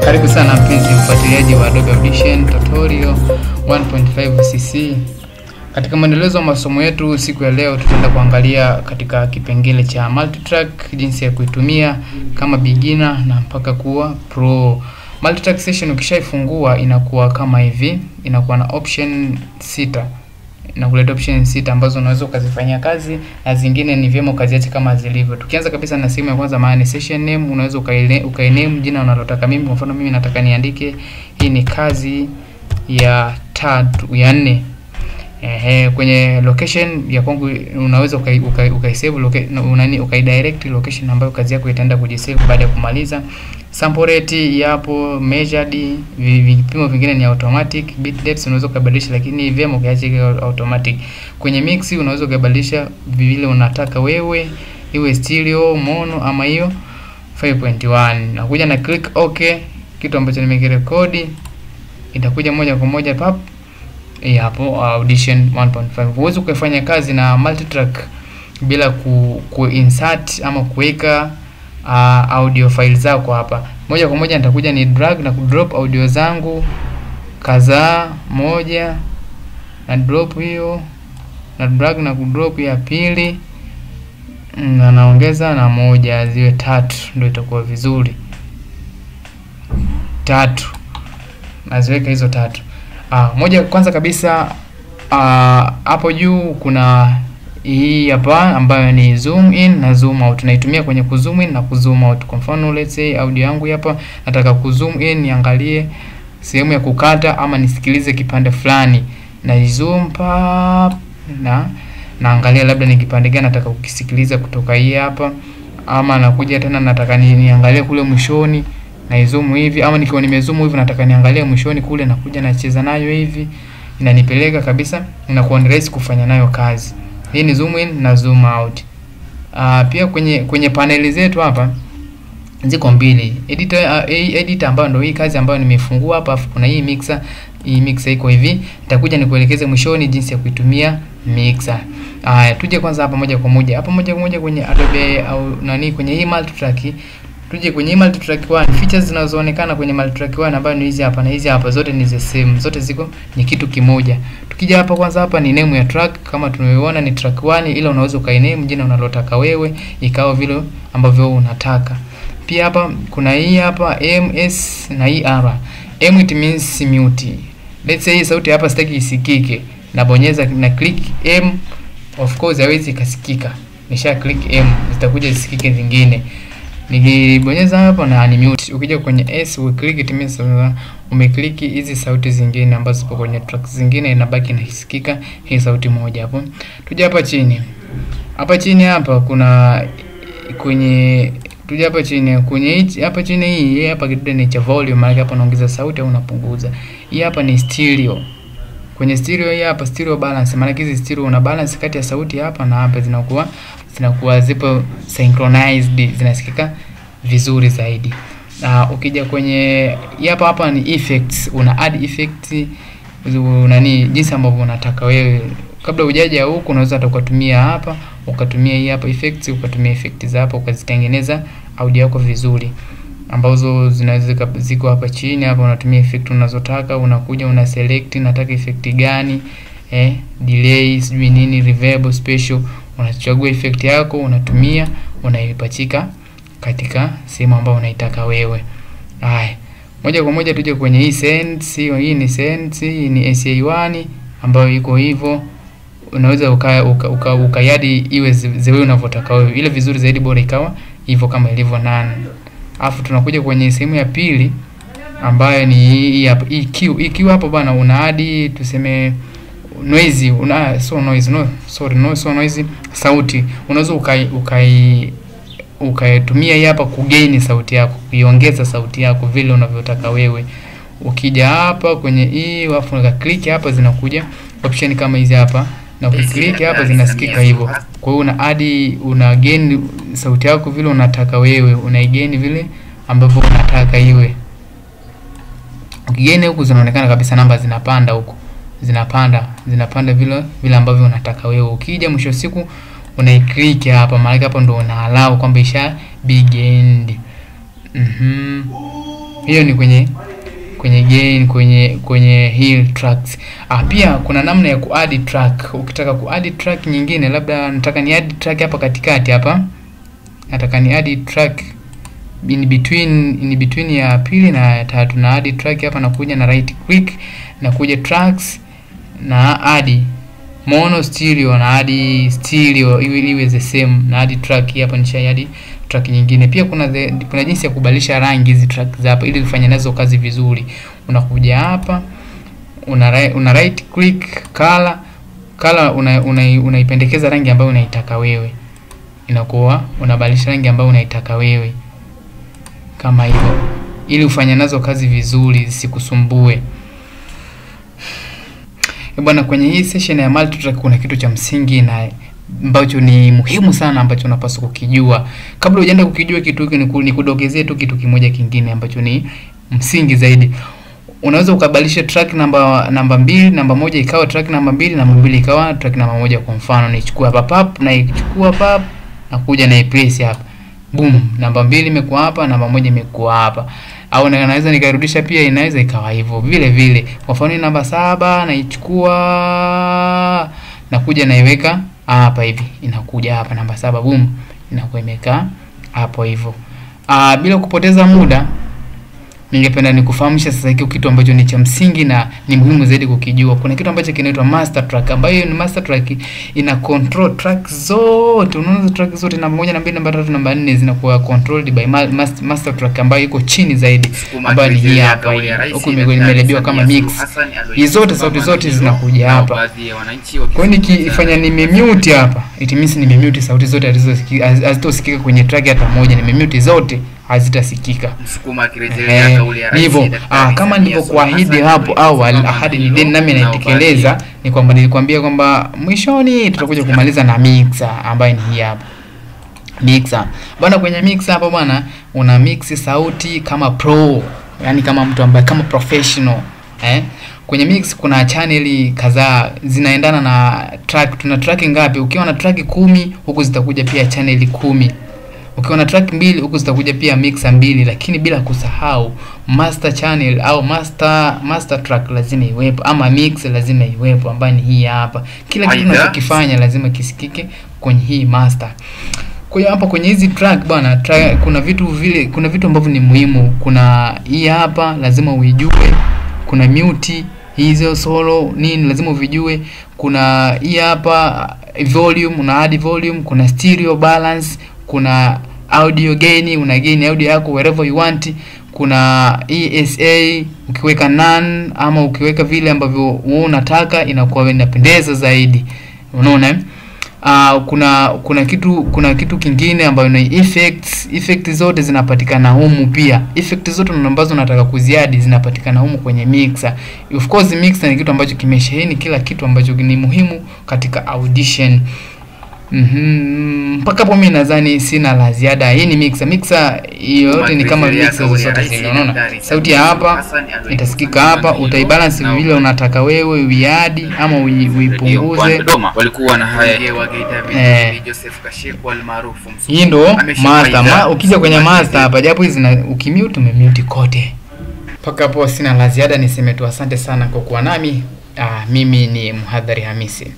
Karibu sana mpenzi mfuatiliaji wa Adobe Audition Tutorial 1.5 CC. Katika mwendelezo wa masomo yetu siku ya leo, tutaenda kuangalia katika kipengele cha multitrack, jinsi ya kuitumia kama beginner na mpaka kuwa pro. Multitrack session ukishaifungua inakuwa kama hivi, inakuwa na option 6. Inakuleta option 6 ambazo unaweza ukazifanyia kazi na zingine ni vyema ukaziacha kama zilivyo. Tukianza kabisa na sehemu ya kwanza, maana ni session name, unaweza ukainame jina unalotaka. Mimi kwa mfano mimi nataka niandike hii ni kazi ya 3 ya 4. Kwenye location ya kwangu unaweza ukaisave ukaidirect location ambayo kazi yako itaenda kujisave baada ya kumaliza. Sample rate yapo measured, vipimo vingine ni automatic. Bit depth unaweza ukabadilisha, lakini vyema ukiacha automatic. Kwenye mix unaweza ukabadilisha vile unataka wewe, iwe stereo, mono ama hiyo 5.1. Nakuja na click okay, kitu ambacho nimekirekodi itakuja moja kwa moja pap hapo Audition 1.5. Huwezi kufanya kazi na multitrack bila ku insert ama kuweka audio file zako hapa. Moja kwa moja nitakuja ni drag na kudrop audio zangu kadhaa, moja na drop hiyo, na drag na kudrop ya pili, na naongeza na moja, ziwe tatu ndio itakuwa vizuri. Tatu naziweka hizo tatu. Moja kwanza kabisa, hapo juu kuna hii hapa ambayo ni zoom in na zoom out. Tunaitumia kwenye kuzoom in na kuzoom out. Kwa mfano let's say audio yangu hapa nataka kuzoom in niangalie sehemu ya kukata ama nisikilize kipande fulani. Na zoom pap na naangalia labda ni kipande gani nataka kukisikiliza kutoka hii hapa, ama nakuja tena nataka niangalie kule mwishoni na izoom hivi, ama nikiwa nimezoom hivi nataka niangalie mwishoni kule, nakuja nacheza nayo hivi, inanipeleka kabisa, inakuwa ni rahisi kufanya nayo kazi. Hii ni zoom in na zoom out. Pia kwenye paneli zetu hapa ziko mbili. Editor ambayo ndio hii kazi ambayo nimefungua hapa, afu kuna hii mixer. Hii mixer iko hivi. Nitakuja nikuelekeze mwishoni jinsi ya kuitumia mixer. Tuje kwanza hapa moja kwa moja. Hapa moja kwa moja kwenye Adobe au nani kwenye hii multitrack. Tuje kwenye multitrack 1, features zinazoonekana kwenye multitrack 1 ambayo ni hizi hapa na hizi hapa, zote ni the same, zote ziko ni kitu kimoja. Tukija hapa kwanza, hapa ni name ya track kama tunavyoona ni track 1, ila unaweza ukainame jina unalotaka wewe ikawa vile ambavyo unataka. Pia hapa kuna hii hapa M, S na hii R. M it means mute. Let's say sauti hapa sitaki isikike, nabonyeza na click M, of course haiwezi ikasikika. Nisha click M, zitakuja zisikike zingine. Nikibonyeza hapo na unmute. Ukija kwenye S ukiklik it means umeclick hizi sauti zingine ambazo zipo kwenye tracks zingine, inabaki inasikika hii sauti moja hapo. Tuje hapa chini. Hapa chini hapa kuna kwenye tuje hapa chini kwenye hichi hapa chini hii hapa kidude ni cha volume, maana hapa unaongeza sauti au unapunguza. Hii hapa ni stereo. Kwenye stereo hii hapa stereo balance, maana hizi stereo una balance kati ya sauti hapa na hapa, zinakuwa zipo synchronized, zinasikika vizuri zaidi. Na ukija kwenye hapa hapa ni effects, una add effect nani jinsi ambavyo unataka wewe. Kabla hujaja huku unaweza hata ukatumia hapa, ukatumia hii hapa effects, ukatumia effects za hapa ukazitengeneza audio yako vizuri, ambazo zinaweza ziko hapa chini. Hapa unatumia effect unazotaka, unakuja una select nataka effect gani, delay sijui nini, reverb, special, unachagua effect yako unatumia, unaipachika katika sehemu ambayo unaitaka wewe. Haya, moja kwa moja tuje kwenye hii send, hii ni send, hii ni SA1 ambayo iko hivyo. Unaweza ukayadi iwe zewe unavyotaka wewe, ile vizuri zaidi bora ikawa hivyo kama ilivyo nane. Alafu tunakuja kwenye sehemu ya pili ambayo ni hii hapa EQ. EQ hapo bana una add tuseme noise, una so noise no sorry no so noise sauti. Unaweza ukaitumia hii hapa kugain sauti yako, kuiongeza sauti yako vile unavyotaka wewe. Ukija hapa kwenye hii alafu unaka click hapa, zinakuja option kama hizi hapa, na ukiklik hapa zinasikika hivyo. Kwa hiyo una add, una gain sauti yako vile unataka wewe, unaigain vile ambavyo unataka iwe. Ukigain huku zinaonekana kabisa namba zinapanda huku, zinapanda vile vile ambavyo unataka wewe. Ukija mwisho siku unaiklik hapa, maana hapo ndo una allow kwamba isha be gained. Hiyo ni kwenye gain, kwenye hill tracks. Pia kuna namna ya ku-add track. Ukitaka ku-add track nyingine, labda nataka ni add track hapa katikati hapa. Nataka ni add track in between ya pili na ya tatu, na add track hapa, nakuja na right click, na kuja tracks na add mono stereo, na add stereo iwe the same, na add track hapa, nisha add track nyingine. Pia kuna jinsi ya kubadilisha rangi hizi track za hapa ili ufanye nazo kazi vizuri. Unakuja hapa, una right click color, unaipendekeza rangi ambayo unaitaka wewe. Inakuwa unabadilisha rangi ambayo unaitaka wewe kama hivyo, ili ufanye nazo kazi vizuri zisikusumbue. Bwana, kwenye hii session ya multitrack kuna kitu cha msingi na ambacho ni muhimu sana ambacho unapaswa kukijua. Kabla hujaenda kukijua kitu hiki, nikudokezee tu kitu kimoja kingine ambacho ni msingi zaidi. Unaweza ukabadilisha track namba 2, namba 1 ikawa track namba 2, namba 2 ikawa track namba 1. Kwa mfano nichukua hapa pap, na ichukua pap na kuja na iplace hapa. Boom, namba 2 imekuwa hapa, namba 1 imekuwa hapa. Au naweza nikairudisha pia, inaweza ikawa hivyo vile vile. Kwa mfano namba 7 naichukua na kuja naiweka hapa hivi, inakuja hapa namba 7, boom, inakuwa imekaa hapo hivyo. Bila kupoteza muda, ningependa nikufahamisha sasa hiki kitu ambacho ni cha msingi na ni muhimu zaidi kukijua. Kuna kitu ambacho kinaitwa master track, ambayo ni master track ina control track zote. Unaona track zote namba 1, namba 2, namba 3, namba 4 zinakuwa controlled by master track ambayo iko chini zaidi, ambayo ni hii hapa. Huku imelebiwa kama mix. Hizo zote sauti zote zinakuja hapa. Kwa hiyo nikifanya nimemute hapa, it means nimemute sauti zote hazitosikika kwenye track hata moja. Nimemute zote, hazitasikika. Msukuma akirejelea kauli ya Rais. Hivyo kama nilivyokuahidi hapo awali, ahadi ni deni nami naitekeleza, ni kwamba nilikwambia kwamba mwishoni tutakuja kumaliza na mixer ambayo ni hii hapa. Mixer. Bwana, kwenye mixer hapo bwana, una mix sauti kama pro, yani kama mtu ambaye kama professional. Kwenye mix kuna channel kadhaa zinaendana na track. Tuna track ngapi? Ukiwa na track 10 huku zitakuja pia channel 10. Ukiwa na track 2 huku zitakuja pia mixer 2, lakini bila kusahau master channel au master track lazima iwepo, ama mix lazima iwepo, ambayo ni hii hapa. Kila kitu unachokifanya lazima kisikike kwenye hii master. Kwa hiyo hapa kwenye hizi track bwana, kuna vitu vile, kuna vitu ambavyo ni muhimu. Kuna hii hapa lazima uijue, kuna mute hizo solo nini lazima uvijue, kuna hii hapa volume, una add volume, kuna stereo balance, kuna audio gain, una gain audio yako wherever you want, kuna ESA ukiweka none ama ukiweka vile ambavyo wewe unataka inakuwa inapendeza zaidi. Unaona? Kuna kitu kingine ambayo ni effects. Effects zote zinapatikana humu pia. Effects zote ambazo unataka kuziadi zinapatikana humu kwenye mixer. Of course mixer ni kitu ambacho kimesheheni kila kitu ambacho ni muhimu katika audition. Mpaka hapo mimi nadhani sina la ziada. Hii ni mixer. Mixer yote ni kama mixer zote zile, unaona? Sauti ya hapa itasikika hapa, utaibalance vile unataka wewe, uiadi ama uipunguze. Walikuwa na haya Joseph Kashekwa almaarufu Msukuma. Hii ndo master. Ukija kwenye master hapa, japo hizi ukimute umemute kote. Mpaka hapo sina la ziada, niseme tu asante sana kwa kuwa nami. Mimi ni Mhadhari Hamisi.